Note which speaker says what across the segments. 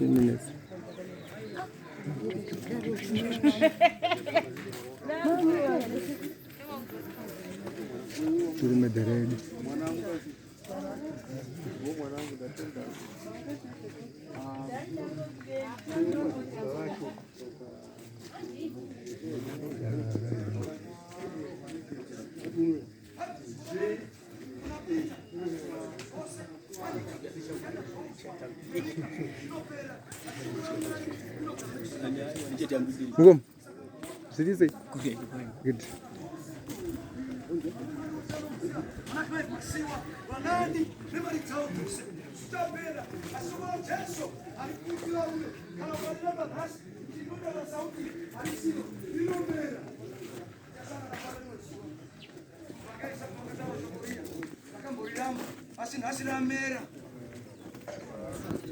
Speaker 1: 15 minutes. Turume the red. Ngom. Zviri sei? Good.
Speaker 2: Asi nhasi ramera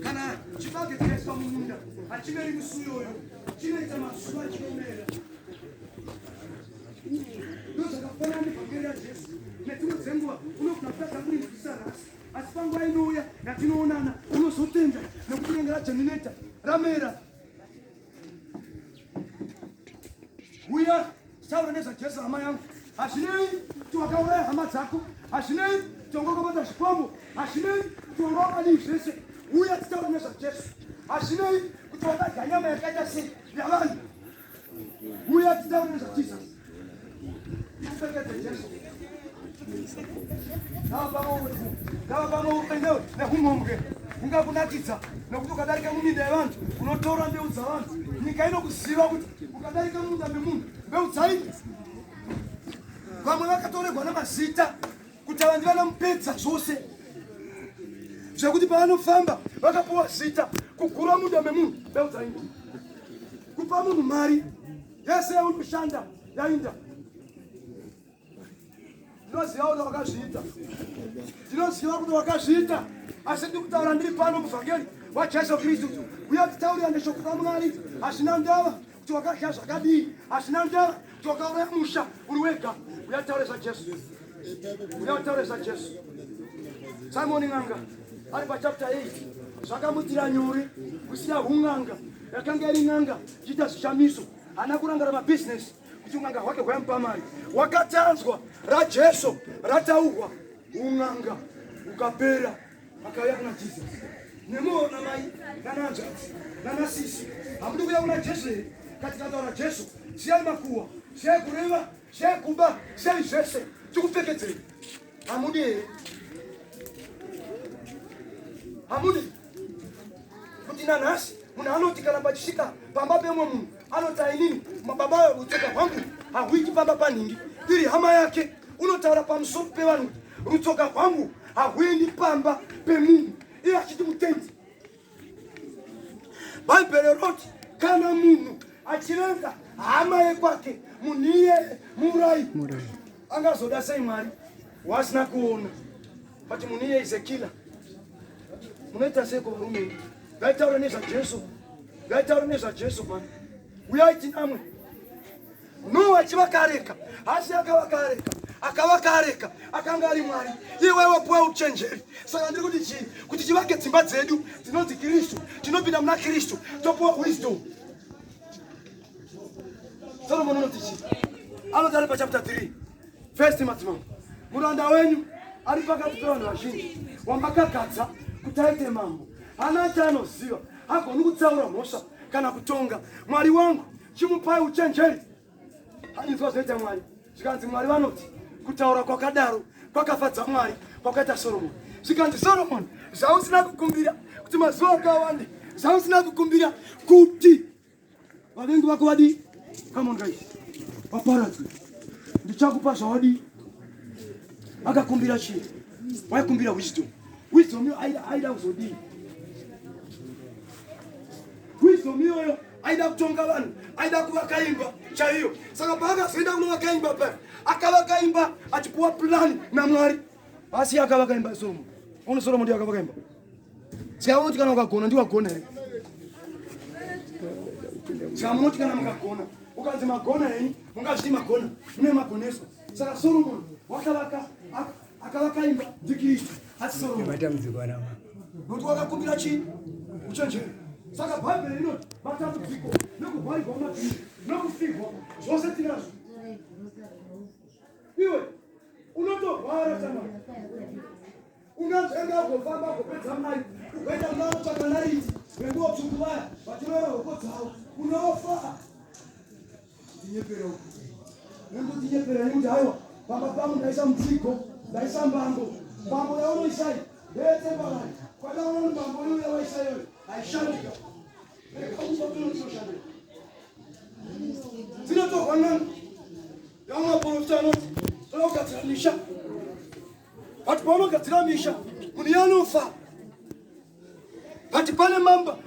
Speaker 2: kana chibage chikaiswa mumunda hachimeri musi uyoyo chinoita mazuva chinomera ndozvakafanana nevhangeri rajesu nedzimwe dzenguva unogona kutadza kurinzwisa nhasi asi panguva inouya yatinoonana unozotenda nekuti rinenge rajemineta ramera Uya taura nezvaJesu hama yangu. Hazvinei kuti wakauraya hama dzako, hazvinei kuti wanga wakabata zvikwambo, hazvinei kuti wanga wakadii zvese. Uya titaure nezvaJesu. Hazvinei kuti wakadya nyama yakaita sei yavanhu. Uya titaure nezvaJesus. Tikupfekedze Jesu. Ngavapamwe nehumhombwe hungakunakidza nokuti ukadarika muminda yevanhu unotora mbeu dzavanhu nyika inokuziva kuti ukadarika mumunda memunhu mbeu dzainda vamwe vakatoregwa namazita kuti ava ndivanamupedza zvose zvekuti pavanofamba vakapuwa zita kugura munda memunhu mbeu dzainda kupa munhu mari yese yaunoshanda yainda Ndinoziva kuti wakazviita, ndinoziva kuti wakazviita, asi ndiri kutaura ndiri pano muvhangeri waJesu Kristu. Uye titaurira neshoko raMwari, hazvina ndava kuti wakadya zvakadii, hazvina ndava kuti wakauraya musha uri wega. Uya taure zvaJesu, uya taure zvaJesu. Simoni n'anga ari pachapter 8 zvakamuitira nyore kusiya hun'anga yakanga iri n'anga ichiita zvishamiso haana kurangara mabhizinesi kuti un'anga hwake hwaimupa mari wakatanzwa rajesu rataurwa un'anga ukapera akauya kuna jesus nemuona mai nanahanzvadzi nanasisi hamudi kuya kuna jesu here kati kataura jesu siyai makuwa siyai kureva siyai kuba siyai zvese tikupfekedzei hamudi here hamudi kuti nanhasi munhu anoti kana pachisvika pamba pemwe munhu anoti ainini mababa rutsoka rwangu hahuiti pamba panhingi iri hama yake unotaura pamusoro pevanhu kuti rutsoka rwangu hahuendi pamba pemunhu iye achiti mutendi bhaibheri roti kana munhu achivenga hama yekwake munhu iyeye muurayi angazoda sei mwari wasina kuona but munhu iye is a killer munoita seiko varume ngaitaure nezvajesu ngaitaure nezvajesu mani uyai tinamwe noa achivaka areka asi akavaka areka akavaka areka akanga ari mwari iwe wapuwa uchenjeri saka ndiri kuti chii kuti tivake dzimba dzedu dzinonzi kristu tinopinda muna kristu topuwa wisdom solomon unoti chii anoti ari pachapter 3 First madzimambo, muranda wenyu ari pakati pevanhu vazhinji wamakagadza kuti aite mambo, hana chaanoziva, hagoni kutsaura mhosva kana kutonga. Mwari wangu, chimupai uchenjeri. Inzwa zvinoita Mwari. Zvikanzi Mwari vanoti kutaura kwakadaro kwakafadza Mwari kwakaita Soromoni. Zvikanzi Soromoni, zvausina kukumbira kuti mazuva akawande, zvausina kukumbira kuti Vavengi vako vadii? Come on guys. Vaparadzwe. Ndichakupa zvawadii? Akakumbira chii? Waikumbira wisdom. Wisdom iyo aida kuzodii? Wisdom iyoyo aida kutonga vanhu, aida kuvaka imba chaiyo. Saka paakazoenda kunovaka imba paya, akavaka imba achipuwa plan naMwari. Asi akavaka imba Solomon. Ono Solomon ndiye akavaka imba. Saka unoti kana ukagona ndiwagona here? Saka munoti kana mukagona ukanzi magona henyu mungazviti magona mune magoneswa. Saka Solomon wakavaka akavaka imba ndiKristu asi Solomon. Nokuti wakakumbira chii? Uchenjeri. Saka Bhaibheri rinoti matambudziko nekurwarirwa mumativi nokufirwa zvose tinazvo. Iwe unotorwara shamwari, unonzvenga ugofamba ugopedza mari ugoenda kuna vanotsvaka nariti venguo tsvuku vaya vachirora hoko dzavo, unofa. Ndinyepera uku nembotinyepera nekuti haiwa pamba pangu ndaisa mutsigo, ndaisa mbambo. Mbambo yaunoisai ndeyetsembarari kwadaona mbambo iyoyo yawaisa iyoyo haishandika. Rega kufa kunotinoshandika dzinotorwa n'anga yamwe maporofita anoti toda kugadzira misha, but paunogadzira misha munhu yanofa. But pane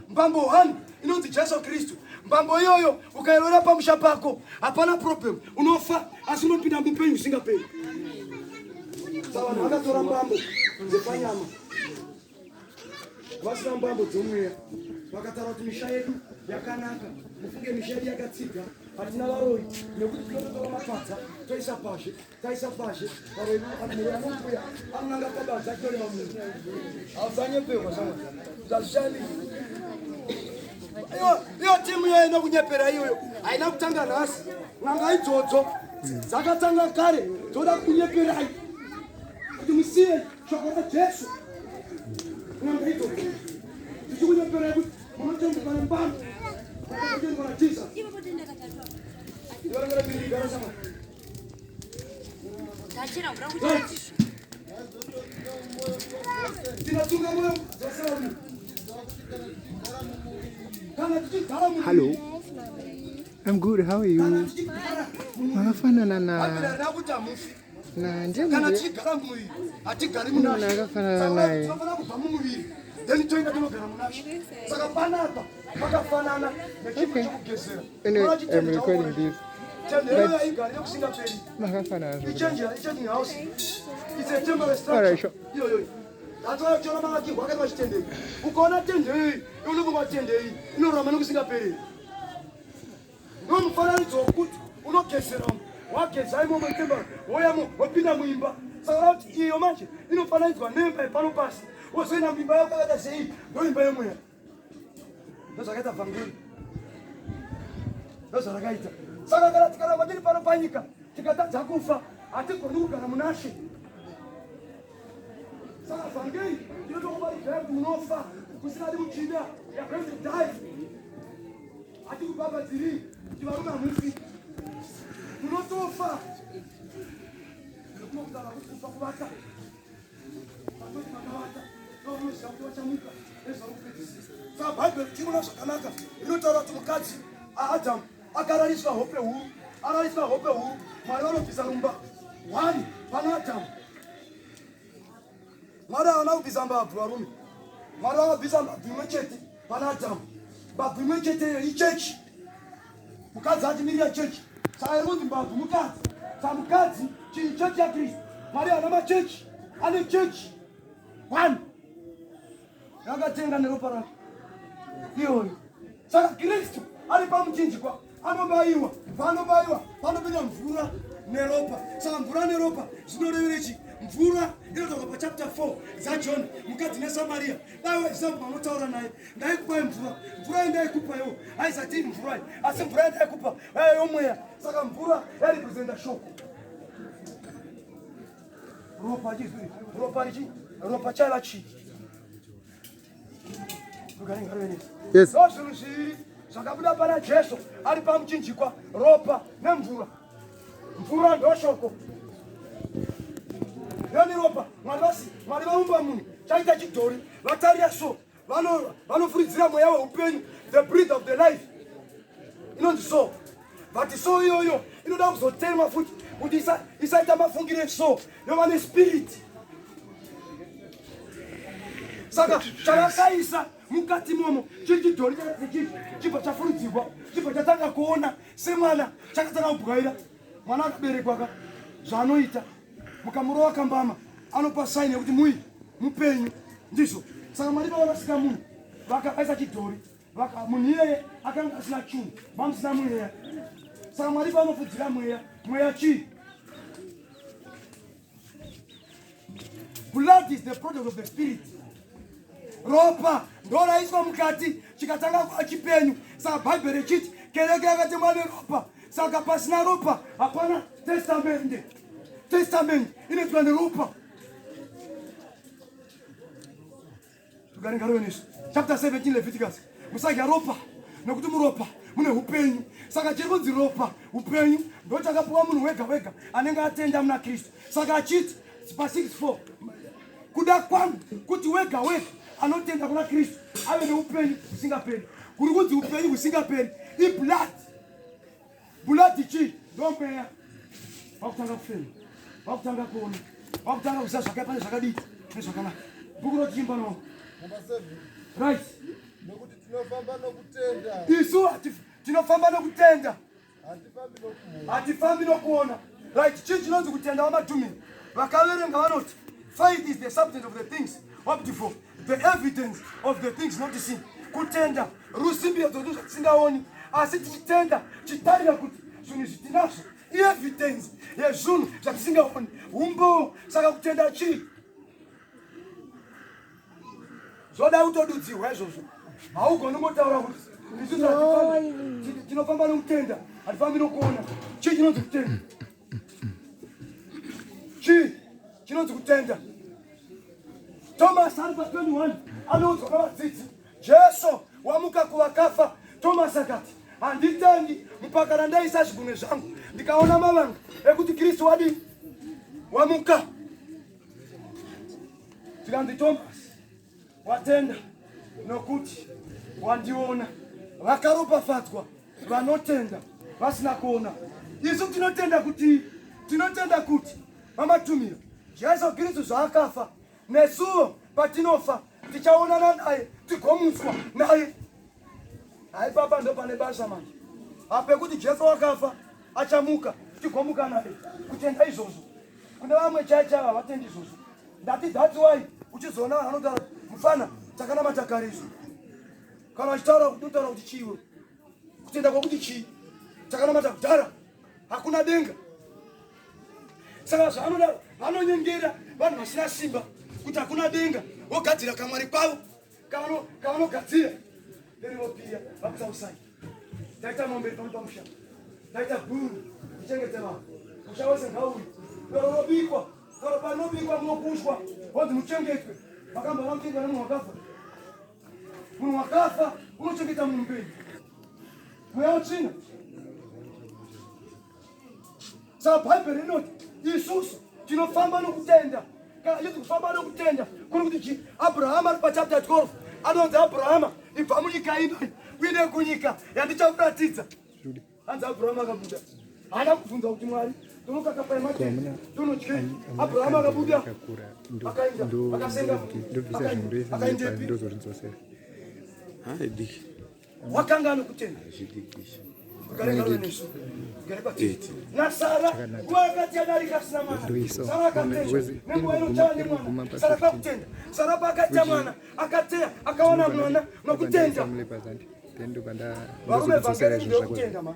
Speaker 2: mbambo 1 inonzi Jesu Kristu. Mbambo iyoyo ukairora pamusha pako hapana problem, unofa asi unopinda mupenyu usingaperi. Saka vanhu vakatora mbambo dzepanyama vasina mbambo dzomweya, vakataura kuti misha yedu yakanaka, mufunge misha yedu yakatsiga, hatina varoyi nekuti tinototora mapadza toisa pazhe, taisa pazhe, varoyi anouya anonanga pabanza achitoreva munhu. Hausanyeperwa shamwari, zvazvishandi iyo timu iyoyo inokunyepera iyoyo haina kutanga nhasi. N'anga idzodzo dzakatanga kare, dzoda kunyeperai kuti musiye shoko raJesu. N'anga idzodzo dzichikunyeperai kuti munochengetwa nembambo, munochengwa naJesus.
Speaker 1: Hello. I'm good. How are you? Makafanana na na
Speaker 2: kana tichigara mumuviri hatigari munashe.
Speaker 1: Akafanana naye.
Speaker 2: Tinofanira kubva mumuviri then toenda tinogara munashe. Saka panapa pakafanana nechinhu chekugezera.
Speaker 1: Anyway, I'm recording this.
Speaker 2: Tendero yaigara nekusingaperi.
Speaker 1: Makafanana zvokuti.
Speaker 2: Ichange, changing house. It's a temporary structure.
Speaker 1: Alright, sure.
Speaker 2: Iyoyo. Ndatora kuchiona makakirwa akaitwa chitendei. Ukaona tendei, unofunga tendei inorarama nekusingaperi. Ndomufananidzo wekuti unogezera umu, wageza imomo temba, woyamo wopinda muimba. Saka kuti iyo manje inofananidzwa nemba yepano pasi, wozoenda muimba yako yakaita sei, ndoimba yemweya. Ndozvakaita vhangeri, ndozvarakaita. Saka kana tikaramba tiri pano panyika tikatadza kufa, hatigoni kugara munashe. Saka vhangeri inotokubarizai kuti munofa kusingadi muchida, you are going to die. Hatikubhabhadziri kuti varume hamufi, munotofa. Nekuti kufa kuvata, vatoti vakavata ndomunoziva kuti vachamuka nezuva rokupedzisira. Saka Bhaibheri tinoona zvakanaka rinotaura kuti mukadzi aAdhamu akarariswa hope huru, arariswa hope huru, Mwari vanobvisa rumba 1 pana Adhamu. Mwari havana kubvisa mbabvu varume, Mwari vakabvisa mbabvu imwe chete pana Adhamu. Mbabvu imwe chete iyo ichechi, mukadzi achimirira chechi. Saka iri kunzi mbabvu mukadzi. Saka mukadzi chii? Chechi yaKristu. Mwari haana machechi, ane chechi 1 yakatenga neropa rake iyoyo. Saka Kristu ari pamuchinjikwa anobayiwa, paanobayiwa panopinda mvura neropa. Saka mvura neropa zvinorevere chii? Mvura inotaurwa pachapter 4 dzaJohn, mukadzi neSamaria. Dai waiziva munhu anotaura naye, ndaikupai mvura, mvura yandaikupa iwo haisati mvura, asi mvura yandaikupa yaiva yomweya. Saka mvura yairepresenta shoko. Ropa chizwi, ropa richi, ropa chaiva chii?
Speaker 1: Yes.
Speaker 2: Ndo zvinhu zviviri zvakabuda pana Jesu ari pamuchinjikwa, ropa nemvura. Mvura ndoshoko, yani ropa. Mwari vasi, Mwari vaumba munhu chaita chidhori, vatarira so vanofuridzira mweya weupenyu, the breath of the life inonzi so. But so iyoyo inoda kuzotemwa futi kuti isaita mafungire so, yova nespirit. Saka chavakaisa mukati momo chiri chidhori chii, chibva chafuridzirwa, chibva chatanga kuona semwana, chakatanga kubwaira. Mwana akaberekwa ka zvaanoita, mukamurova kambama anopa saini yekuti mui mupenyu, ndizvo. Saka Mwari pavakasika munhu vakaisa chidhori, munhu iyeye akanga asina chunhu, vamusina mweya. Saka Mwari pavanofudzira mweya, mweya chii? Blood is the product of the spirit. Ropa ndoraiswa mukati chikatanga kuva chipenyu. Saka Bhaibheri richiti kereke yakatengwa neropa. Saka pasina ropa hapana testamende. Testamende inoitwa neropa. Tugare ngaruve nesu. Chapter 17 Leviticus. Musadya ropa nokuti muropa mune upenyu. Saka chiri kunzi ropa upenyu ndochakapiwa munhu wega wega anenge atenda muna Kristu. Saka achiti pa 64 kuda kwangu kuti wega wega anotenda kuna Kristu ave neupenyu husingaperi. Kuri kunzi upenyu husingaperi iblood. Blood chii? Ndomweya. Wakutanga kufema. Wakutanga kuona. Wakutanga kuziva zvakaipa nezvakadii nezvakanaka. Bhuku rotiimba no.
Speaker 1: Number 7.
Speaker 2: Right.
Speaker 1: Nokuti tinofamba nokutenda.
Speaker 2: Isu tinofamba nokutenda.
Speaker 1: Hatifambi nokuona.
Speaker 2: Hatifambi nokuona. Right, chii chinonzi kutenda vamadhumini? Vakaverenga vanoti faith is the substance of the things hoped for, the evidence of the things not seen. Kutenda rusimbidzo zvinhu zvatisingaoni asi tichitenda tichitarira kuti zvinhu izvi tinazvo ievidence yezvinhu zvatisingaoni umboo. Saka kutenda chii? Zvoda kutodudzirwa izvozvo. Haugoni kungotaura kuti isusu tinofamba nokutenda, hatifambi nokuona. Chii chinonzi kutenda? Chii chinonzi kutenda? Thomas ari pa 21 anoudzwa navadzidzi, Jesu wamuka kuvakafa. Thomas akati, handitendi mpaka randaisa zvigunwe zvangu ndikaona mavanga ekuti Kristu wadii wamuka. Tikanzi Thomas watenda nokuti wandiona. Vakaropafadzwa vanotenda vasina kuona. Isu tinotenda kuti tinotenda kuti vamatumiro Jesu Kristu zvaakafa nesuwo patinofa tichaonana naye tigomutswa naye. Hai papa ndo pane basa manje. Apekuti Jesu wakafa achamuka tigomuka naye. Kutenda izvozvo. Kune vamwe chai chai havatendi izvozvo. Ndati that's why uchizoona vanhu vanotaura mufana takanamata kare izvo. Kana vachitaura kuti unotaura kuti chiiwe. Kutenda kwakuti chii? Takanamata kudhara. Hakuna denga. Saka zvaanoda vanonyengera vanhu vasina simba kuti hakuna denga vogadzira kamwari kwavo kavanogadzira then vopiya vakutsausai. Taita mombe pano pamusha, taita bhuru tichengete vanhu, musha wese ngauyu doro robikwa, doro parinobikwa munokushwa honzi muchengetwe. Makamboona muchengeta nemunhu wakafa? Munhu wakafa unochengeta munhu mupenyu, mweya utsvina. Saka Bhaibheri rinoti isusu tinofamba nokutenda. Kana achiti kufamba nokutenda kuri kuti chii? Abrahama ari pachapter 12 anonzi Abrahama, ibva munyika ino uende kunyika yandichakuratidza. Hanzi Abrahama akabuda, haana kubvunza kuti Mwari ndonokaka pai matende ndonotyei. Abrahama akabuda akaenda akasenga akaendepi? Wakanga anokutenda nasara nguva yakati yadarika asina mwana, Sara akatenda nenguva inochava nemwana. Sara pakutenda, Sara paakaita mwana akateya akawana mwana nokutenda. Varume vhangeri ndeyokutenda ma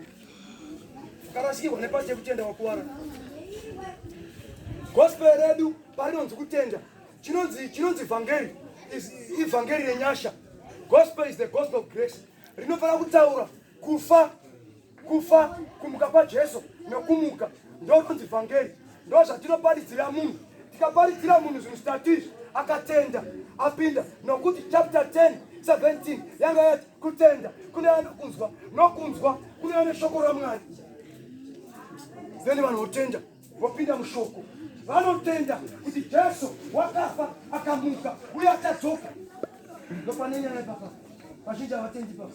Speaker 2: ukarasikirwa nepasi yekutenda wakuwara. Gospel redu parinonzi kutenda chinonzi chinonzi vhangeri ivhangeri renyasha. Gospel is the gospel of grace. Rinofanira kutaura kufa kufa kumuka kwaJesu nokumuka ndokunzi vhangeri. Ndo zvatinoparidzira munhu. Tikaparidzira munhu zvinhu zvitatu izvi akatenda apinda, nokuti chapter 10 17 yanga yati kutenda kune anokunzwa nokunzwa kune ane shoko raMwari. Then vanhu votenda vopinda mushoko, vanotenda kuti Jesu wakafa akamuka uye achadzoka. Ndopane nyaya ipapa, vazhinji havatendi papa,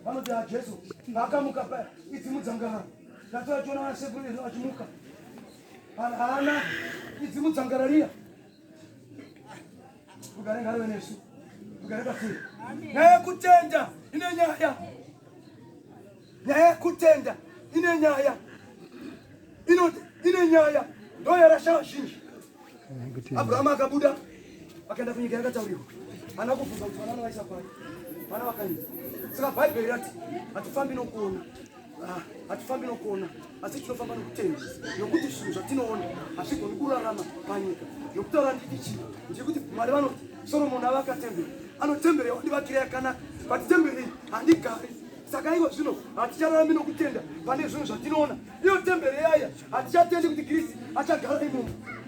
Speaker 2: vanoti ha Jesu paakamuka paya idzi mudzangara ndatovachiona vanasekuru vedu vachimuka, haana idzi mudzangara riya. Rugare ngaruve nesu, rugare patiri. Nyaya yekutenda ine nyaya, nyaya yekutenda ine nyaya, ine nyaya ndo yarasha vazhinji. Abrahama akabuda akaenda kunyika yakataurirwa, haana kubvunza kuti vana vanovaisa pai, vana vakaenda. Saka Bhaibheri rati hatifambi nokuona, hatifambi nokuona, asi tinofamba nokutenda, nokuti zvinhu zvatinoona hazvigoni kurarama panyika. Nokutaura nditi chii? Ndiri kuti Mwari vanoti Soromoni avaka temberi, anotemberi yawandivakira yakanaka, but temberi iyi handigari. Saka ivo zvino hatichararami nokutenda pane zvinhu zvatinoona. Iyo temberi yaya, hatichatendi kuti Kristu achagara imomo.